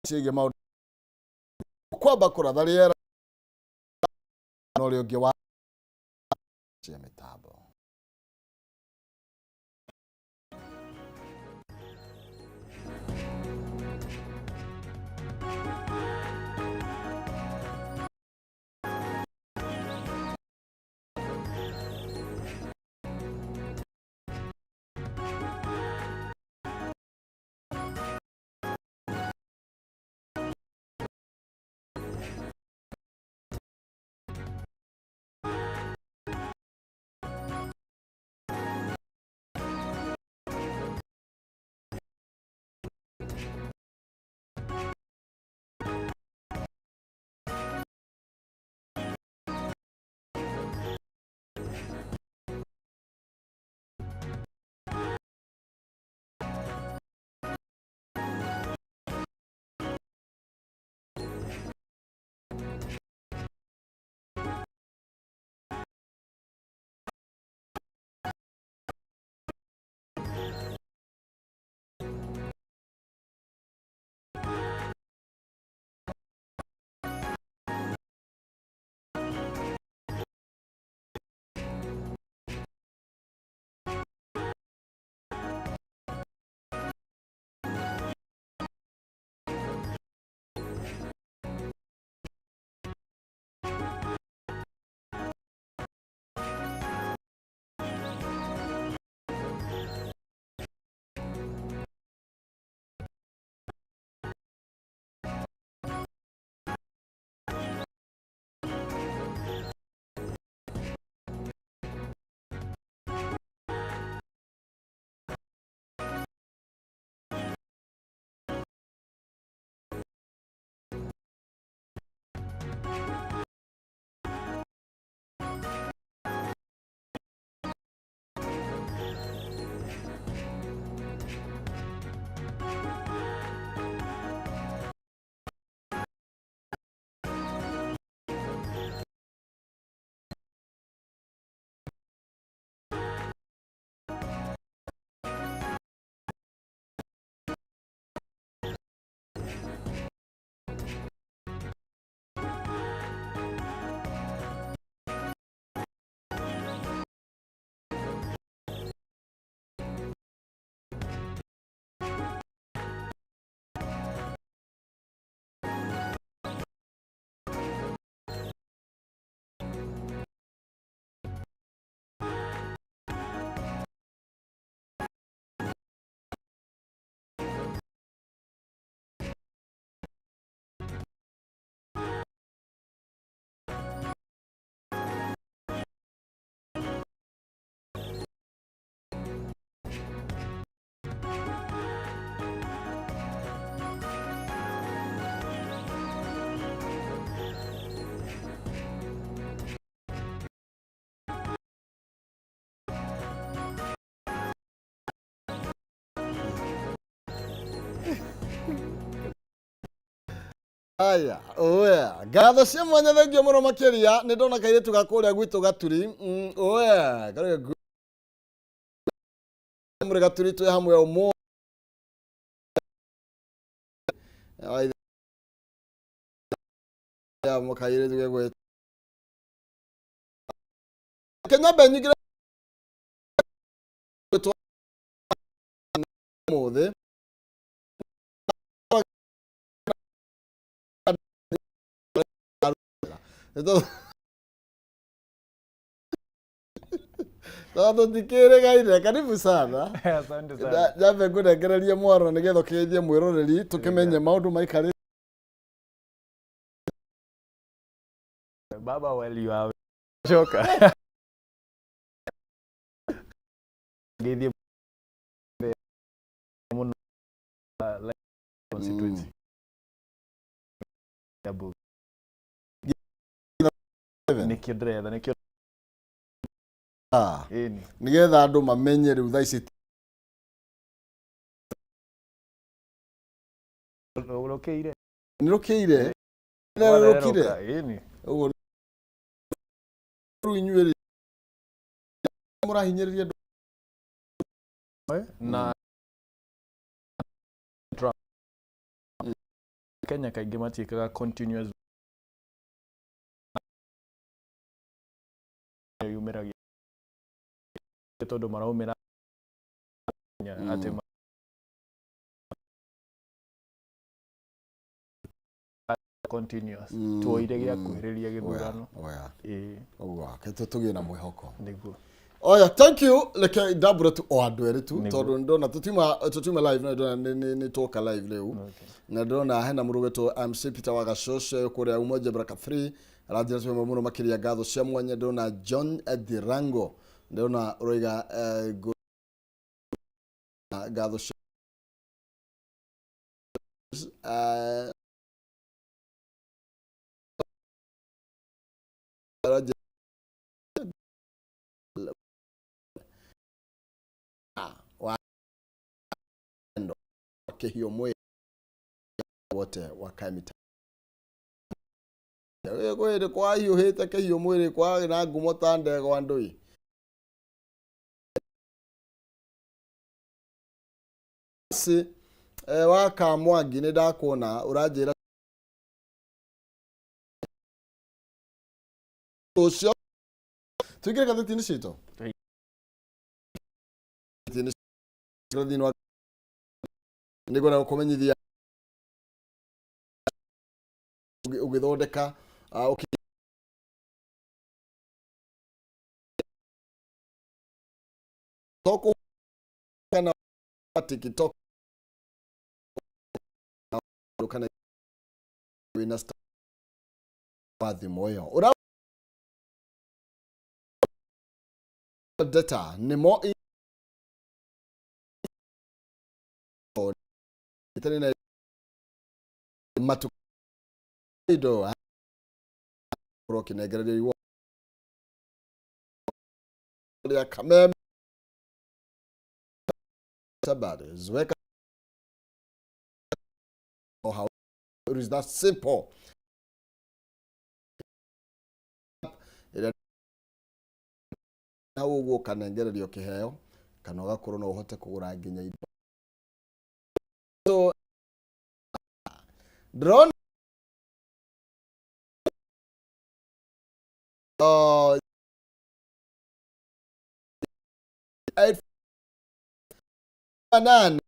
Ciĩgiĩ maũndũ kwamba kũratha rĩera na ũrĩa ũngĩ wa cia mĩtambo. Aya, oya. Ngatho cia mwanya, thengio mũno makĩria. Nĩ ndona kairĩtu ga kũrĩa gwitũ Gaturi. Oya, karĩa mũrĩ Gaturi twĩ hamwe ũmũthĩ. Ya mũkairĩtu gegwĩtwo. Kenya nyingĩre gwĩtwo ũmũthĩ. Tondũ tikĩrĩgaine, karibu sana. Asante sana. Nyambe ngũnengererie mwaro nĩgetha ũkĩgeithie mwĩroreri, tũkĩmenye maũndũ maikarĩte. Baba, while you are coka. Ngeithie mũno like constituency. Ya bunge. Nĩkĩo ndĩretha, nĩkĩo. Ah, ĩni. Nĩgetha andũ mamenye rĩu thaa ici. Rũkĩire. Nĩ rũkĩire, rũkire. Ĩni. Ũguo rĩu inyuĩ rĩ, mũrahinyĩrĩria andũ. Na Trump. Kenya kaingĩ matiĩkaga continuous yumĩragia tondũ maraumĩra atĩ continuous tuoire gĩa kuhĩrĩria gĩthurano. Oya. Ĩĩ. Ũguo ke tũgĩe na mwĩhoko. Nĩguo. Oya, thank you. Reke ndambũre tu o andũ erĩ tu Nĩguo. tondũ ndona tũtiuma live no ndona nĩ twoka live rĩu. Na ndĩrona hena mũndũ ũgwĩtwo MC Peter wa Gacũce kũrĩa Umoja Baraka 3 aranjĩra twĩmwe mũno makĩria, ngatho cia mwanya. Ndĩrona John Dirango, ndĩrona ũroiga ngatho cia aranjĩra wa kĩhiũ mwĩrĩ wote wakae mita kwĩrĩ kwahiũhĩte kĩhiũ mwĩrĩ kwarĩ na ngumo ta ndegwa ndũi. Si wa Kamwangi nĩ ndakuona ũranjĩra ũcio tuingĩre ngathĩti-inĩ citũ. Ngathĩti-inĩ thĩinĩ wa nĩngwenda gũkũmenyithia ũgĩthondeka TikTok kana TikTok kana wĩna star wa thimũ ĩyo ũra data nĩmo ĩtarĩ na matu indo korwo ũkĩnengererio iwa rĩa kameme habari zweka how it is that simple. Ĩrĩa hau ũguo ũkanengererio kĩheo kana ũgakorwo no ũhote kũgũra nginya indo. So ndĩrona 8 8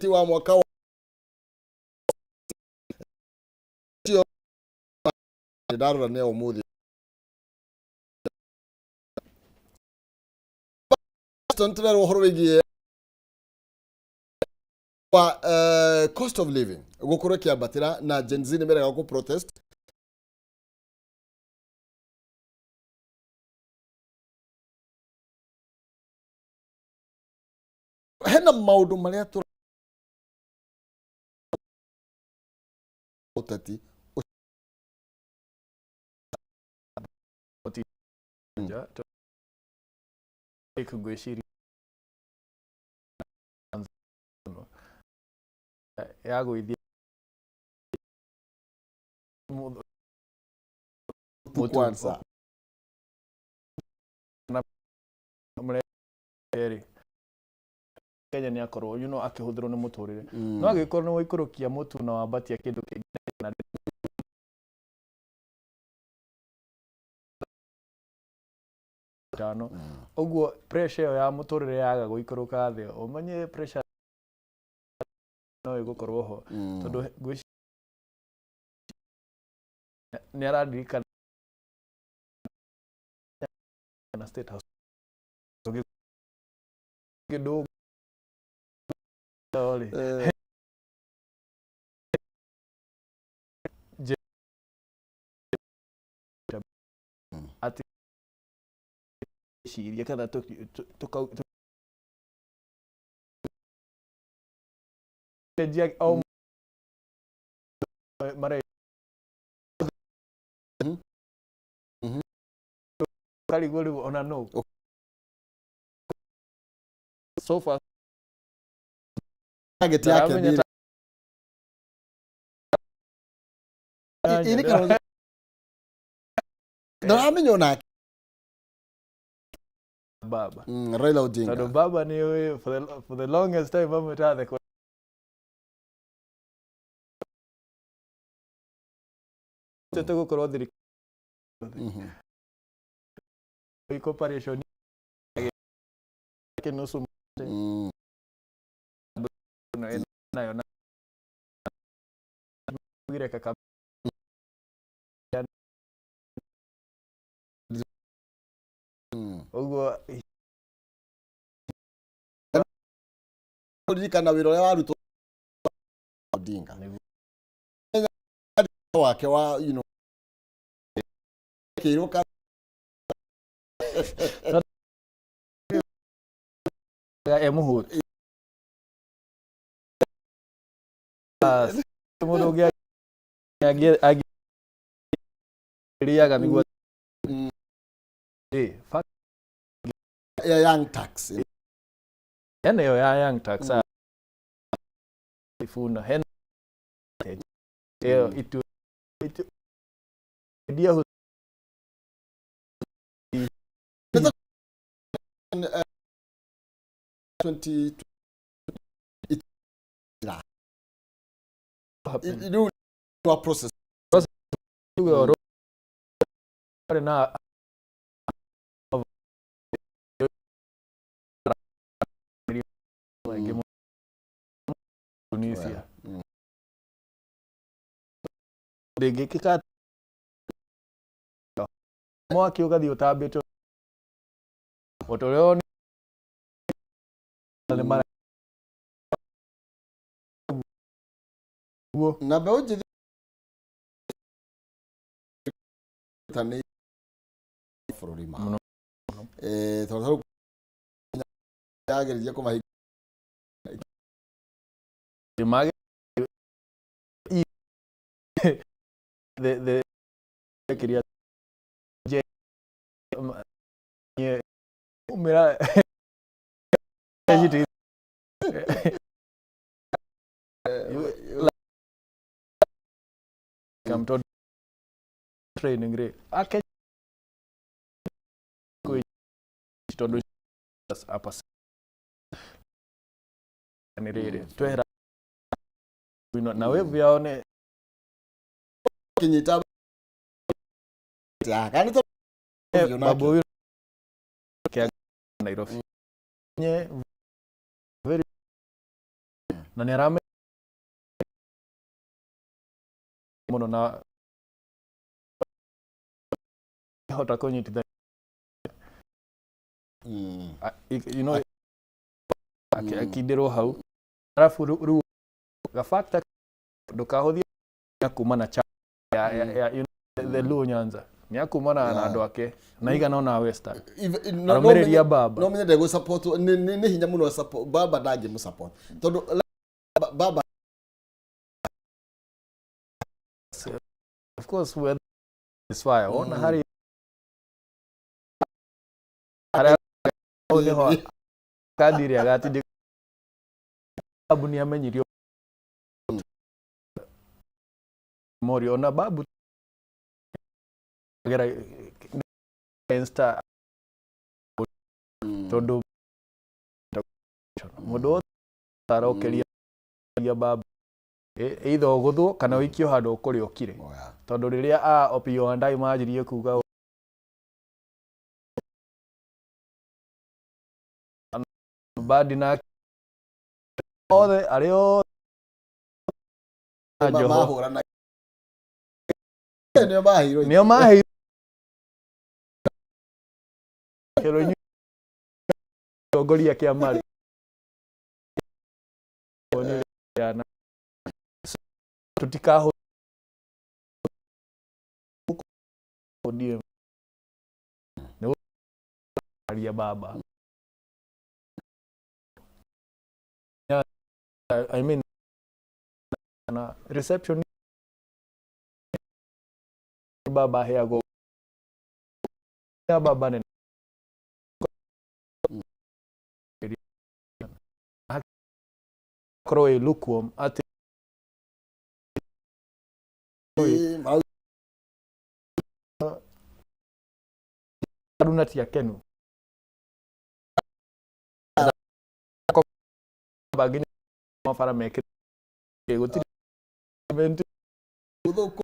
wa mwaka wa cio ndarora nĩ ũmũthĩ tũrerwo ũhoro wĩgiĩ wa cost of living gũkorwo ĩkĩambatĩra na Gen Z nĩ merega kũ protest. Hena maũndũ marĩa tũ ũteti. Nja ngwĩciria ya gwĩthia mũtu. Kwanza Kerĩ Kenya nĩ akorwo akĩhũthĩrwo nĩ mũtũrĩre, no angĩkorwo nĩ waikũrũkia mũtu na wambatia kĩndũ kĩngĩ na 5 ũguo, pressure ĩyo ya mũtũrĩre yaga gũikũrũka thĩ, ũmenye pressure no ĩgũkorwo ho, tondũ ngwĩciria nĩ araririkana na State House kĩndũ rĩ. Atĩ ciria kana cenjia o mare karigwo rĩu ona no so far. Target yake Ndaramenya. ndire ini kana ndaramenya onake. Baba. Raila Tondũ Odinga. Baba nĩ for the longest time amwĩtaga the Tũgũkorwo thirikari cooperation kĩnusu nayo na ugire kaka ũguo. Kũririkana wĩra ũrĩa warutwo Odinga wake wa kĩirwo ka e mũhũtu mũndũ ũngĩ angĩrĩaga nĩguo ya Young Tax. Hena ĩyo ya Young Tax Sifuna, hena ĩyo itu ndia. 20 rĩu wa process. Tuge oro na maingĩ mũno Tunisia ndĩngĩkĩka mwaki ũgathiĩ ũtambĩte o ta ũrĩa nĩ mara guo. Na mbeũ njĩthĩ ta nĩ bũrũri ma Mũno. Tondũ tarĩu yageririe kũmahinga. Mage the kĩrĩa je nye umĩra shit kam to training rĩ ake kwĩ tondũ apa nĩ rĩrĩ twehera na wave yao nĩ kinyita ya kana to Babu Owino kĩa Nairobi nye very na nĩ arame mũno na hota kũnyitithania akindĩrwo hau arabu rĩu gabactor ndũkahũthie kuma na cha ya the Luo Nyanza nĩ akumana na andũ ake na igana ona Western arũmĩrĩri a baba. No menye ndegũ support nĩ hinya mũno support baba, ndangĩmũ support tondũ baba Of course where is fire wona harĩ harĩa hau nĩho kandi ĩrĩa agatindĩka babu nĩ amenyirio Mori ona babu gera insta tondũ mũndũ wothe arokeria babu either ũgũthwo kana ũikio handũ ũkũrĩa ũkire tondũ rĩrĩa a Opiyo Wandayi manjirie kuga Mbadi na othe arĩa othe na Joho mahũrana nĩo maheirwo. Nĩo maheirwo kĩro inyuĩ tongoria kĩama rĩ tũtikahũ ODM nĩ aria baba. Yeah, I mean na reception baba aheagwo ya baba nĩ korwo ĩ lukewarm atĩ Haruna ti akenu nginya mabara mekĩre gũtirĩ Gũthũkũ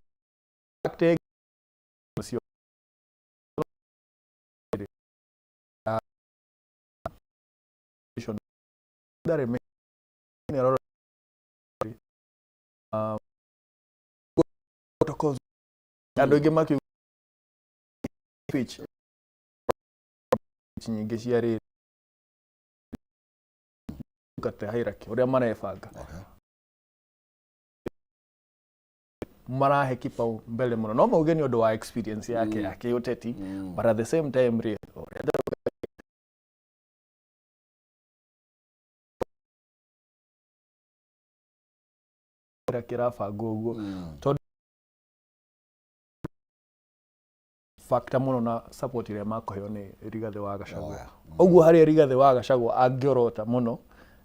fact. Ndarĩ nĩ arora protocols andũ aingĩ makiuga speech nyingĩ cia rĩrĩ kate hierarchy ũrĩa marebanga. Marahe kipaumbele mũno no mauge nĩ ũndũ wa experience yake ya kĩũteti, but at the same time rĩ, ũrĩa kĩrabangwo ũguo tondũ factor mũno na support ĩrĩa makũheo nĩ Rigathĩ wa Gachagua. Ũguo harĩa Rigathĩ wa Gachagua angĩorota mũno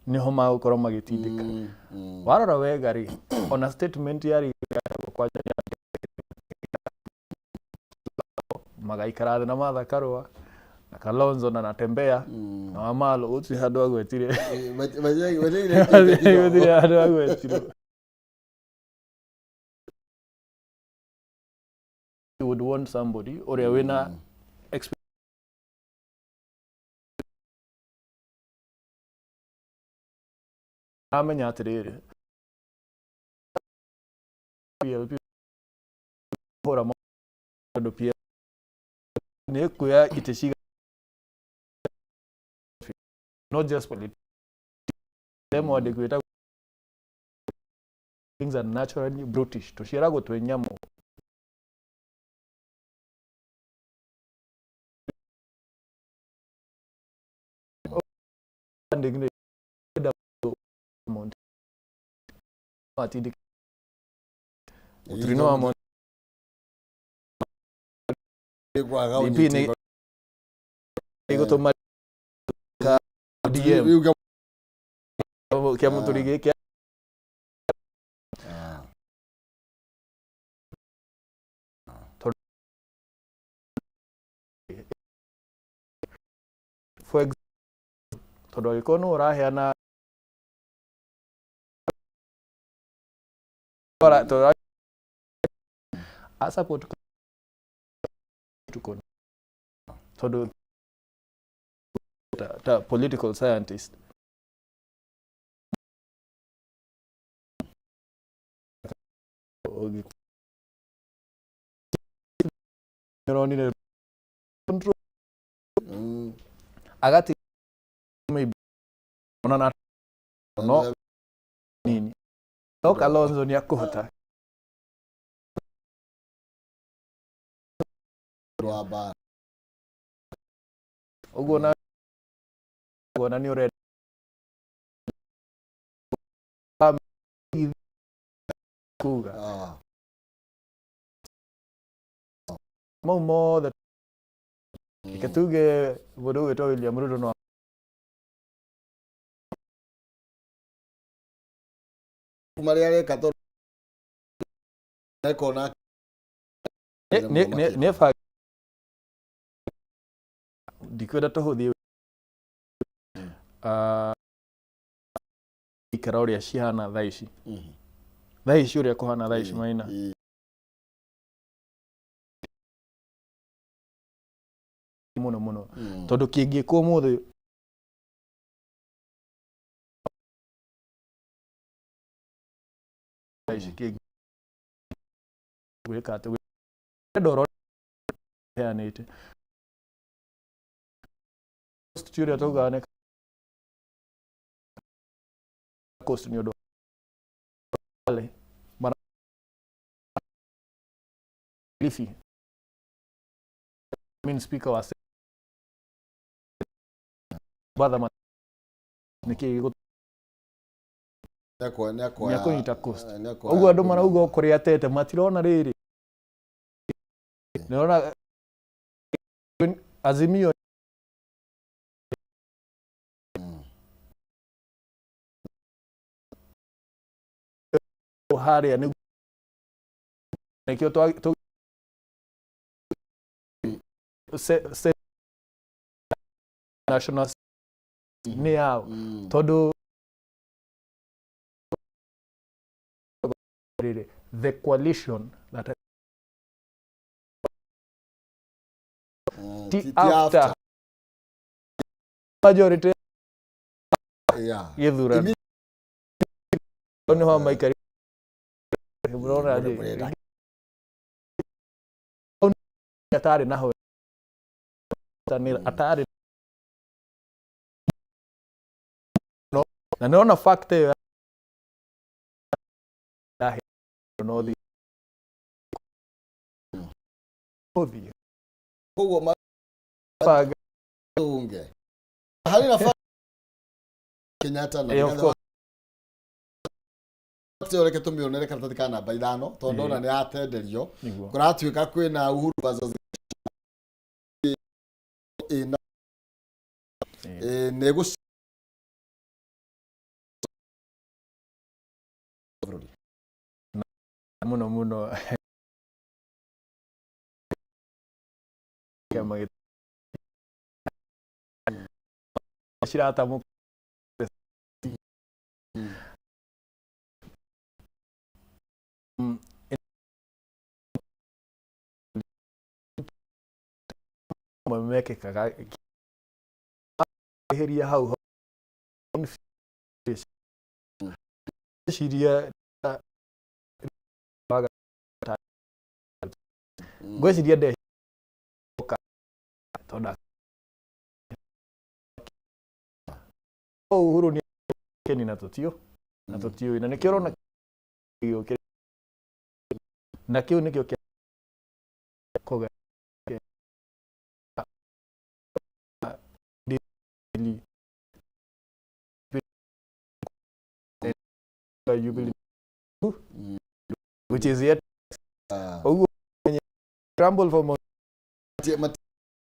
nĩho magũkorwo magĩtindĩka. Warora wega rĩ, ona statement ya Rigathĩ Gachagua kwanja magaikara thĩ na Martha Karua na Kalonzo na Natembeya na Wamalwa, gũtirĩ handũ agwetire, gũtirĩ handũ agwetirwo. You would want somebody ũrĩa wĩna experience amenya atĩrĩrĩ PLP hũra tondũ PLP nĩ ĩkuoya itĩ ciga not just politics mwandĩki wĩtagwo things are naturally brutish, tũciaragwo twĩ nyamũ. Ndĩ- atindĩke Mũturi wa Mount DP nĩ ĩgũtũma DM kĩa Mũturi gĩkĩ. For example, tondũ angĩkorwo nĩ ũraheana a support tuko tondũ ta political scientist ũronire control agati maybe ona na no nini no Kalonzo nĩ akũhota. Wa mbara. Ũguo na ũguo na nĩ ũrenda kuga mau mothe reke tuge mũndũ ũgwĩtwo William Ruto no marĩa areka tondũ ekona nĩ ba ndikwenda tũhũthie ikara ũrĩa cihana thaa ici, thaa ici ũrĩa kũhana thaa ici maina mũno mũno tondũ kĩngĩkwo ũmũthĩ thaa ici kĩngĩ gwĩka atĩ ndoro heanĩte ti ũrĩa taugaga nĩ coast nĩ ũndũ wale mara Kilifi, I mean speaker wa Batha nĩkĩ gĩgũ nĩakũnyita coast ũguo andũ marauga o kũrĩa atete matirona rĩrĩ nĩrona Azimio harĩa nĩ nĩkĩo national nĩ yao tondũ rĩrĩ the coalition that ti after majority. Gĩthurano nĩho maikari mũrona Mũrenda. Atarĩ naho atarĩ no na nĩrona fact ĩyo no thi ũthiĩ Koguo banga matunge harĩ na Kenyatta na Of course. Reke tũmĩonere karatathi ka namba 5 tondũ ndona nĩ yatenderio. Nĩguo. Kũratuĩka kwĩna Uhuru versus ĩna nĩ gũ bũrũri. Mũno mũno kĩama ciratamũka. Mekĩkaga eheria hau ciria ngwĩciria ndecoka tondũ Uhuru nĩ keni na tũtio na tũtiũĩ na nĩkĩo ũrona gĩũkĩre na kĩu nĩkĩo kĩa kũga Jubilee which is yet ũguo crumble for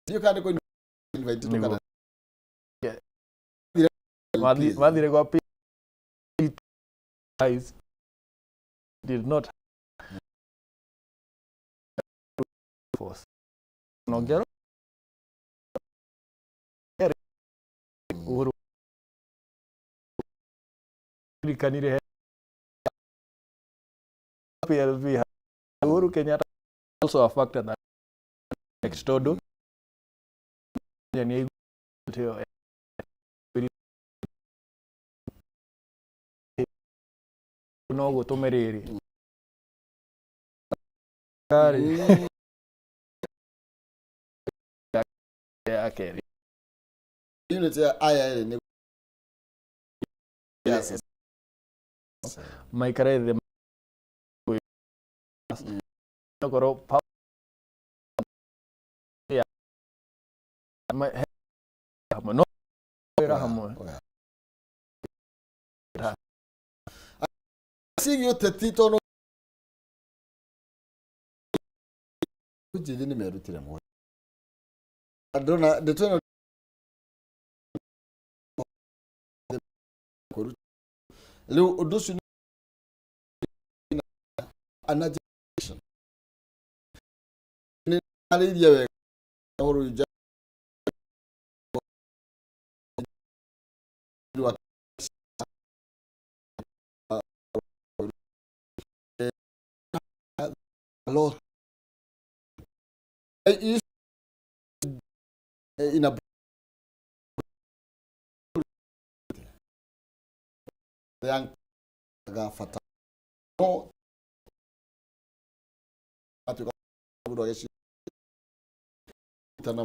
Ndiũĩ kana nĩ kũ invite Nĩguo. kana Mathire kwa P guys did not force nongero Uhuru ririkanire PLV Uhuru Kenyatta also a factor that next todo nĩ aiguĩte no gũtũme rĩrĩ karĩ ya kerĩ. Unit ya aya ĩrĩ nĩ yes. Maikare thĩ okorwo ya hamwe no wĩra hamwe. Ciĩgiĩ ũteti tondũ njĩthĩ nĩ merutire mũno ndona ndeto ĩno rĩu ũndũ ũcio nĩ ana generation nĩ arĩirie wega ũhoro ũyũ a lot in a young gabata no atuĩka mũndũ agĩcita na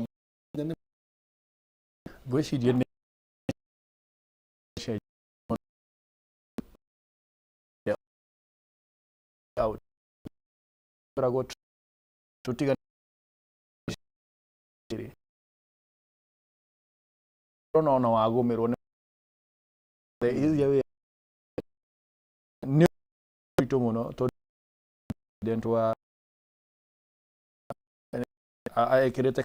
Ngwĩciria nĩ out koragwo tũtiga ona ona wagũmĩrwo nĩ the easier way nĩ ũritũ mũno tondũ president wa ekĩrĩte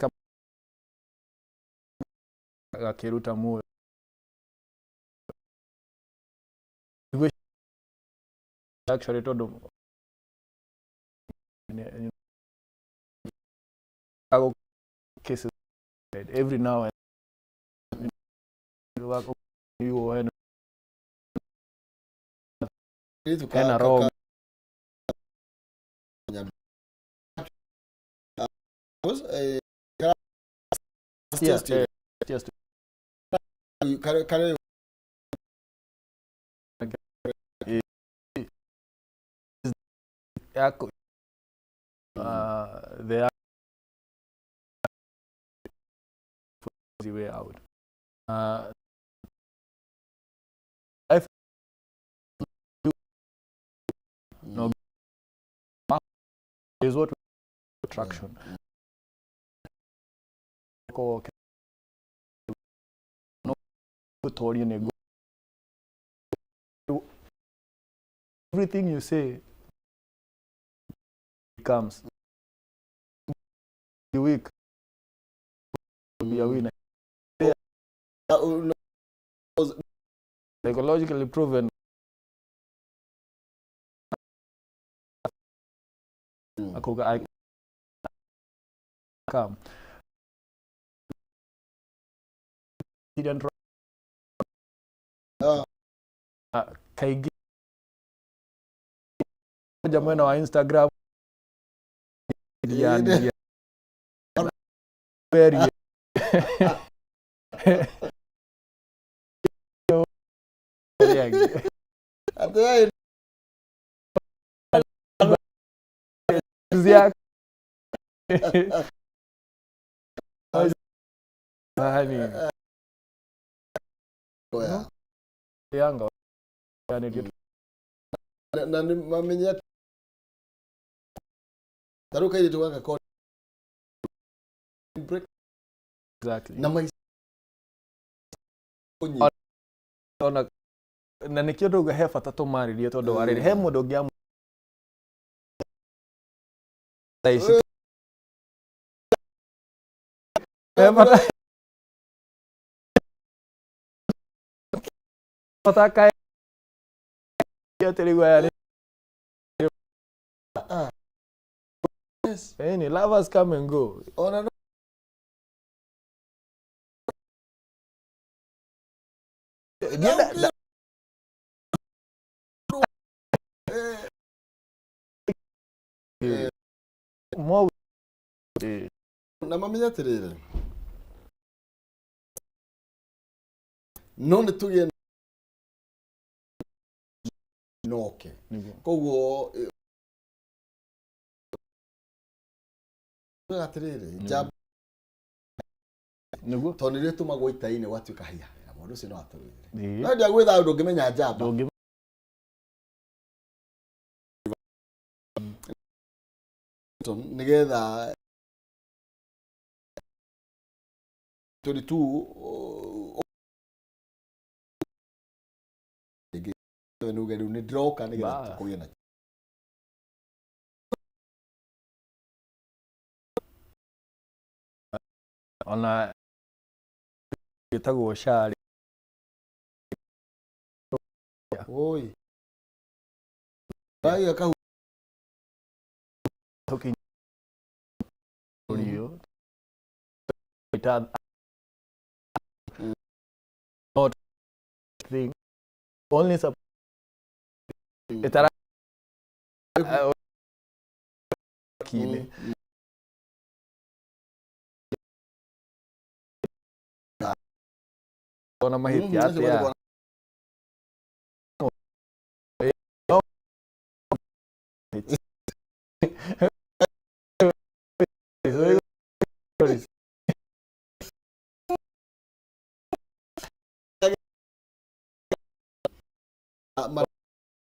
gakĩruta muoyo. Actually tondũ cases every now and hena wrong. Yeah, just kare. ya the easy way out. Life no is what attraction. Ko no gutorio nĩ everything you say becomes the week be a winner. No, Psychologically proven. Akauga I come. He didn't kaingĩ moja mwena wa Instagram yani very Atĩ Zia hani oya. yanga yani Na nĩ mamenye atĩ ta rĩu kairĩtu gaka ko break exactly na maica ona na nikio ndauga he bata tũmarĩrie tondũ wa rĩrĩ he mũndũ ũngĩ thaa ici he bata bata kae atĩ rĩu aya nĩ Yes. Ĩni, lovers come and go. Ona no Mo na mamenye atĩrĩrĩ no nĩ tũgĩe noke koguo atĩrĩrĩ njamba nĩguo tondũ nĩrĩo ĩtũmagwo ita-inĩ gwatuĩka hiya na mũndũ ũcio no atũrĩre Ĩĩ. no hĩndĩ ya gwĩ thayũ ndũngĩmenya njamba Ndũngĩ- nĩgetha 22 rĩngĩ nuge rĩu nĩ ndĩroka nĩgetha Ba. kũgĩe na ona ĩtagwo sharĩ oi Raiga kahu tũkinyũrio ita not thing only itara kine ona mahĩtia atĩa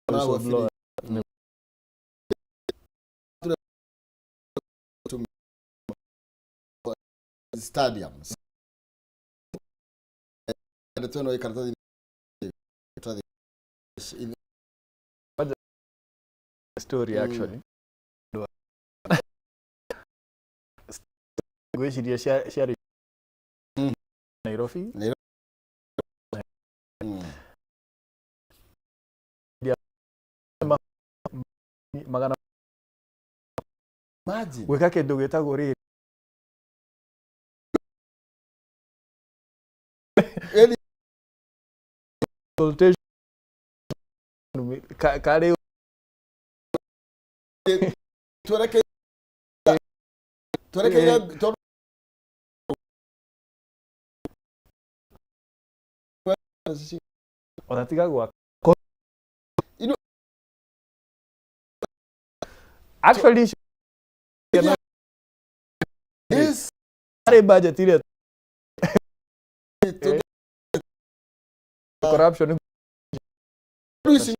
Whistleblower. Stadium ndeto ĩno ĩ karatathi Story actually ngwĩciria ciarĩ Nairobi. Magana Imagine. Gwĩka kĩndũ gĩtagwo rĩrĩ Yaani- consultation karĩ Twerekeire tondũ ona tiga gwaka Actually, harĩ budget iria corruption. Rĩu ici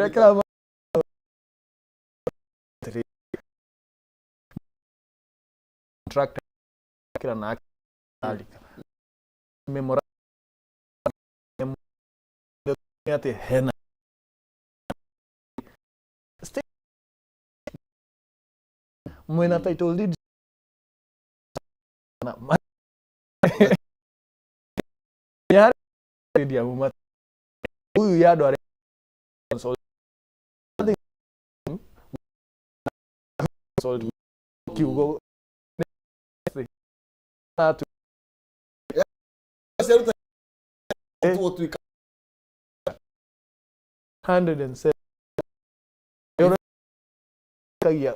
Rekera contract kila na alika memorandum atĩ hena State- mwĩna title deed na stadium huyu ya andũ arĩa consult kiugo ciaruta Eh. tũgũtuĩka 107 kagia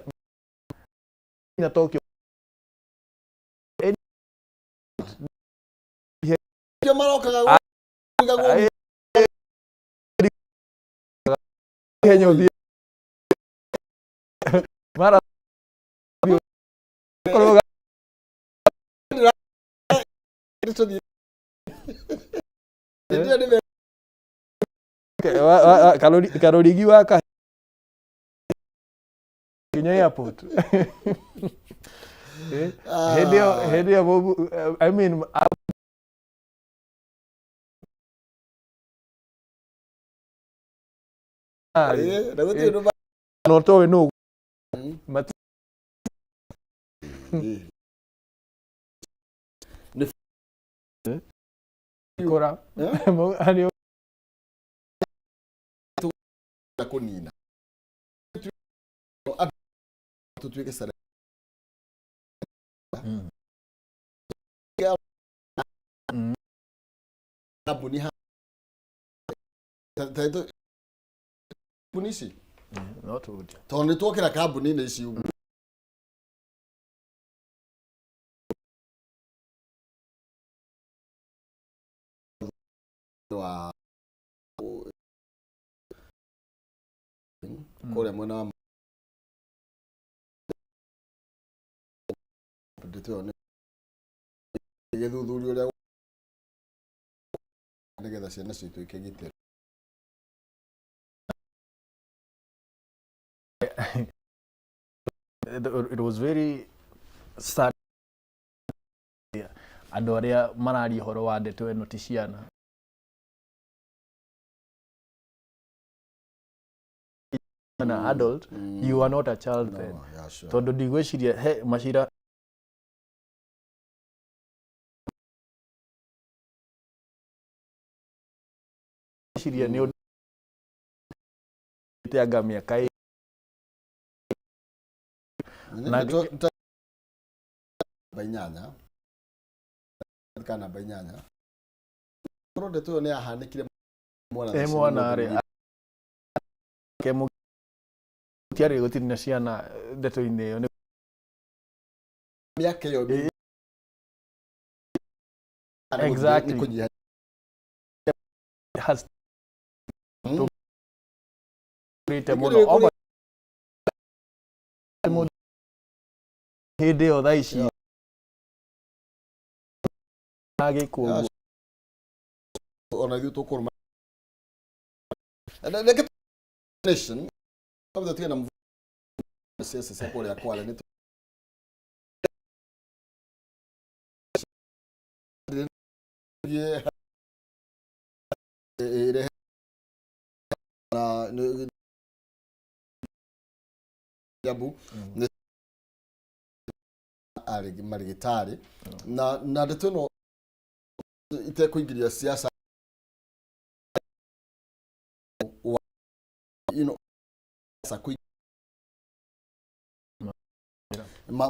na Tokyo. Kĩo marokaga Ah. kũigagwo. Ihenya ũthiĩ mara kũrũga. Tũthiĩ. Hĩndĩ ĩyo nĩ Karũrigi wa ka nginya airport. Eh, hĩndĩ ĩyo I mean, Na gũtirĩ ũndũ no toĩ nũ matikora. Eh? Na kũnina tũtuĩke cere kambuni kambuni ici. No tũrute. Tondũ nĩ tuokĩra kambuni-inĩ ici ũguo. Wa kũrĩa mwena wa ndeto ĩyo nĩ gĩthuthuria ũrĩa nĩgetha ciana cituĩke gitĩra. It was very sad andũ arĩa mararia ũhoro wa ndeto ĩno ti ciana na adult. You are not a child then. No, yeah, sure. Tondũ ndigwĩciria he macira ciria nĩ ũndũ anga mĩaka Namba 8 kana namba 8 korwo ndeto ĩyo nĩ yahanĩkire mwana. E mwana rĩ ke gũtiarĩ gũtirĩ na ciana ndeto-inĩ ĩyo nĩ mĩaka ĩyo. Exactly. Nĩ kũnyiha. Has tũrĩte Nĩ mũno kũrĩ- Over- mũndũ hĩndĩ ĩyo thaa ici agĩkwo ũguo. Ona ithuĩ tũkũrũma. Reke nation kabla tuge na siasa cia kũrĩa Kwale nĩ tũthiĩ ĩrehe na Kiambu nĩ arĩ marĩgĩtarĩ na ndeto ĩno itekũingĩria siasa wa siasa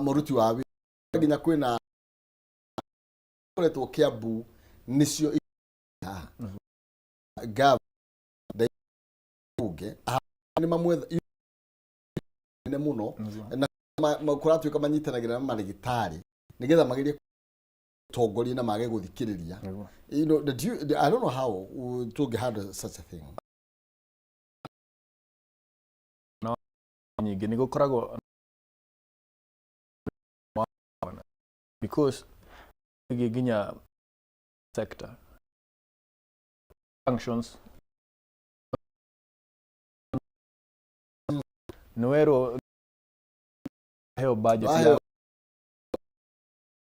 mũruti wa wĩra nginya kwĩna koretwo Kiambu nĩcio haha gava bunge nĩ mamwetha nene mũno na kũratuĩka manyitanagĩra na marĩgĩtarĩ nĩgetha magerie. Tongoria na mage guthikiriria. I don't know how tũngĩ handle such a thing. No nyingĩ nĩ gũkoragwo because ĩgiĩ nginya sector functions nĩ werwo heo budget ya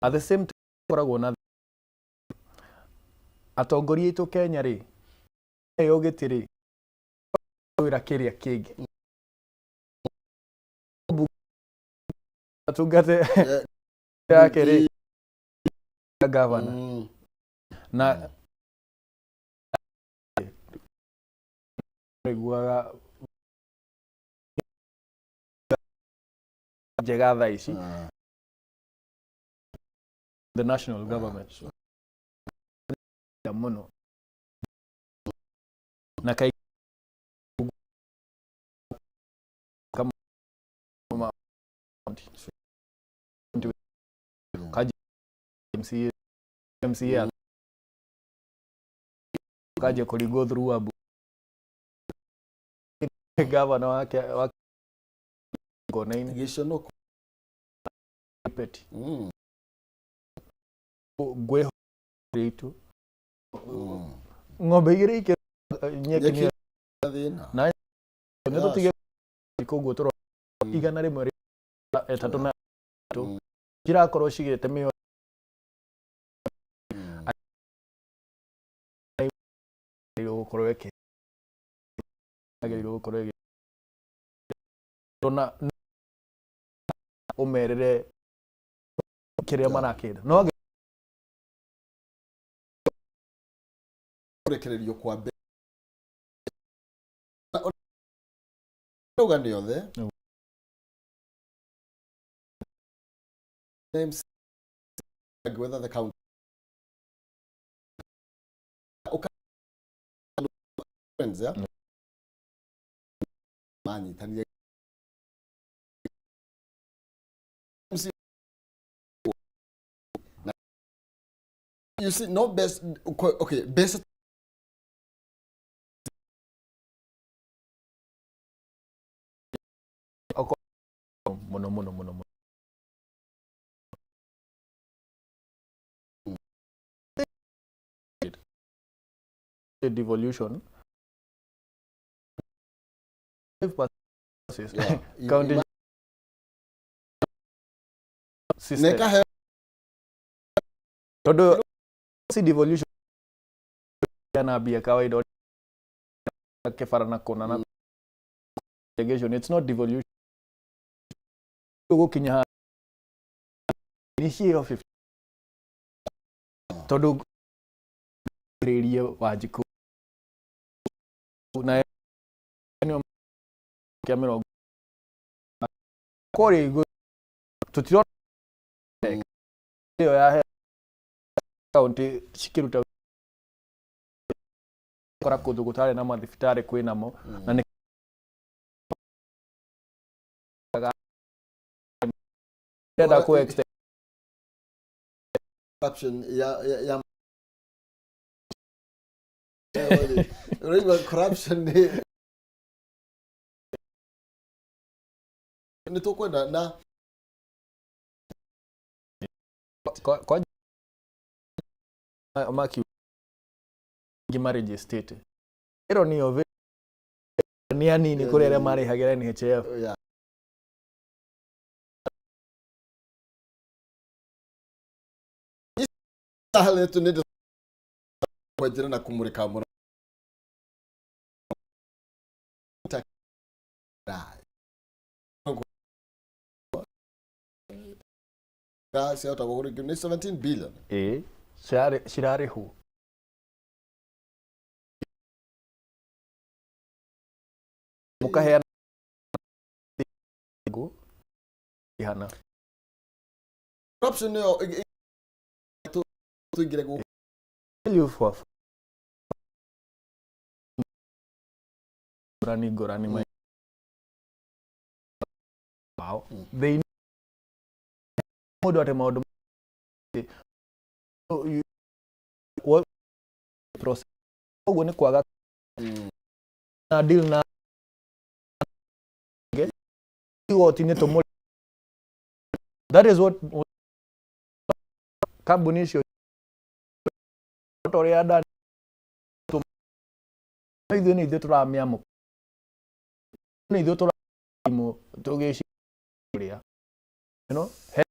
at the same time koragwo na atongoria aitũ Kenya rĩ heo gĩtĩ rĩ wĩra kĩrĩa kĩngĩ atungate yake rĩ gavana na iguaga njega thaa ici the national government muno na kai kama kaji MCA MCA kaje kuri go through abu governor wake wa kona-inĩ Gĩconoko. Peti ngwĩho itu ng'ombe igĩrĩ ikĩ nyeki Nyeki thĩna. Na nĩ tũtige koguo tũro 103 na cirakorwo cigĩte mĩo agĩrĩirwo gũkorwo ĩkĩ agĩrĩirwo gũkorwo ĩgĩ na ũmerĩre kĩrĩa marakĩenda no Kũrekererio kwa mbe ũrauga nĩ othe MC whether the county friends, yeah? Manyitanire MC na you see no best, okay, best. Muno muno muno muno devolution 5% county system Nekahe tondu si devolution na mbia kawaida kebara na kũna na irrigation, it's not devolution gũkinya nĩ ciĩho 50 tondu rĩrie Wanjikũ na nĩo kĩa mĩrongo kũrĩa igũrũ tũtirona ĩyo ya kaunti cikĩruta kora kũndũ gũtarĩ na mathibitarĩ kwĩnamo na nĩ ndĩrenda kũ extend corruption ya ũraigua corruption nĩ tũkwenda na kwa maki maregistrate ĩro nĩyo nĩ anini kũrĩ arĩa marĩhagĩra NHIF. Yeah. Nĩ kwenjera na kumurika mũno ciahota kũgũrwo nĩ 17 billion. Ĩĩ cirarĩhwo mũkaheana ihana corruption nĩyo tũingĩre gũkũ. Tell you for ngũrani ngũrani wao they mũndũ atĩ maũndũ Process ũguo nĩ kwaga na deal na igoti-inĩ tũmũ. That is what kambuni icio ta ũrĩa Adani ithuĩ nĩ ithuĩ tũramĩamũkĩra, nĩ ithuĩ tũramũ tũgĩciria you know he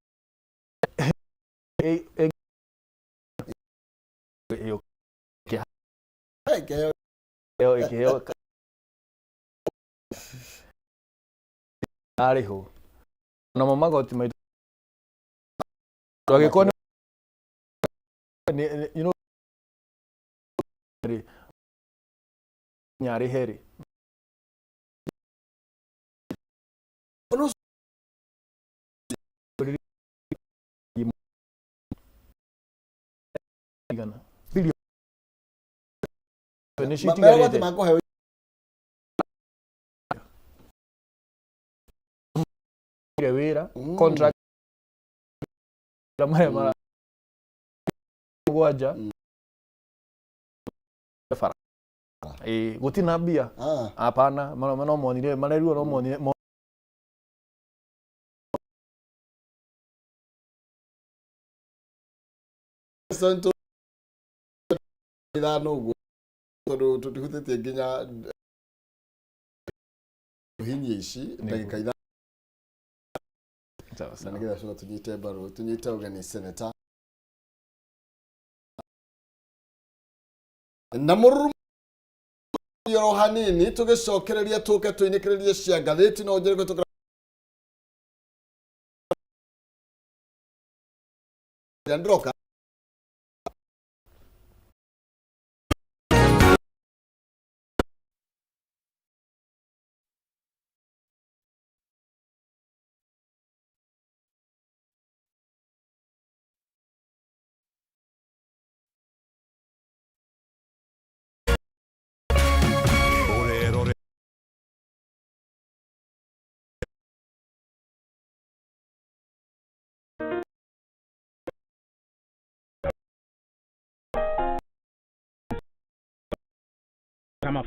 Kĩheo. Ĩkĩheo arĩhwo namo magoti maitũ angĩkorwo nĩ you know rĩ nyarĩhe rĩ. Igana bilioni nĩcio Magoti itigarĩte. Makũheo. Wĩra contract marĩa mara mũgwanja bara ĩĩ gũtina mbia. Ah. Hapana, no monire mareruo no monire Santo ithano ũguo tondũ tũtihutĩtie nginya hinyia ici ndagĩka 5 Sawa na sawa. nĩgetha coka tũnyite mbaru, tũnyite ũgeni seneta na mũrurumo oro hanini tũgĩcokereria tũke tũinĩkĩrĩrie cia ngathĩti no njĩre kũhĩtũkĩra ndĩroka. Ũrerore Kama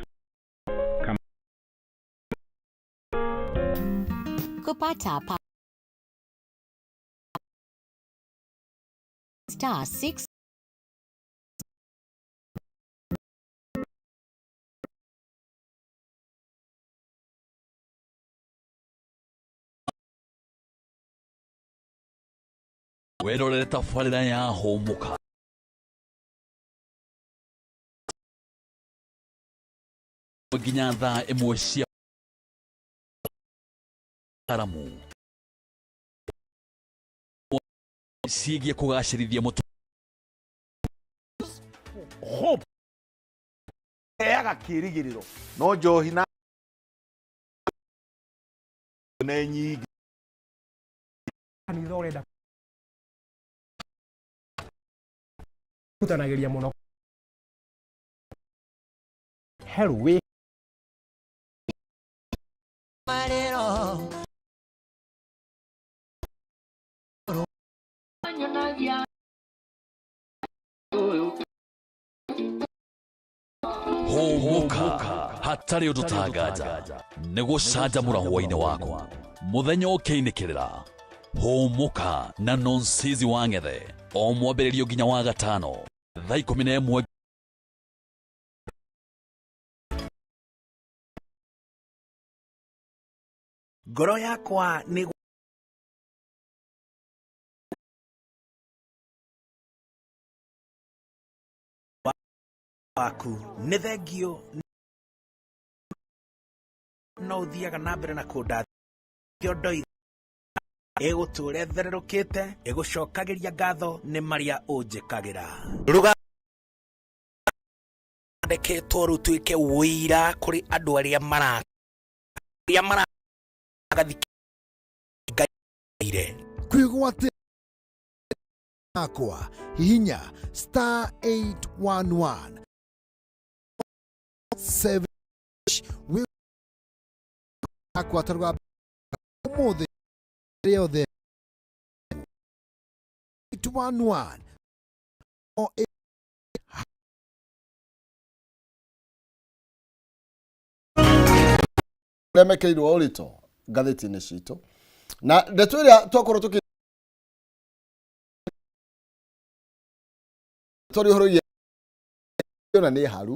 Kupata pa *6 Werorere tabarĩra ya Hũmũka nginya thaa 1 cia karamu ciĩgiĩ kũgacĩrithia mũtũ. Hope heaga kĩrĩgĩrĩro no njohi na nĩ nyingĩ. Kanitha ũrenda rutanagĩria mũno he rũĩ. Hũmũka hatarĩ ũndũ tanganja nĩ gũcanjamũra hwainĩ waku mũthenya ũkĩinĩkĩrĩra. Hũmũka na Nonsizi wa Ng'ethe o mwambĩrĩrio nginya wa gatano thaa 11. Ngoro yakwa nĩ waku nĩ thengio no ũthiaga na mbere na kũndathio ndoiga ĩgũtũra ĩthererũkĩte ĩgũcokagĩria ngatho nĩ marĩa ũnjĩkagĩra rũgandĩkĩtwo rũtuĩke ũira kũrĩ andũ arĩa mara arĩa maragathikaire. Kwĩgwatĩra akwa hihinya *811 7 wĩ akwa tarũga ũmũthĩ rĩothe 811. Arĩa mekĩrĩirwo ũritũ ngathĩti-inĩ citũ na ndeto ĩrĩa twakorwo tũkĩ twarĩ ũhoro ona nĩ haru.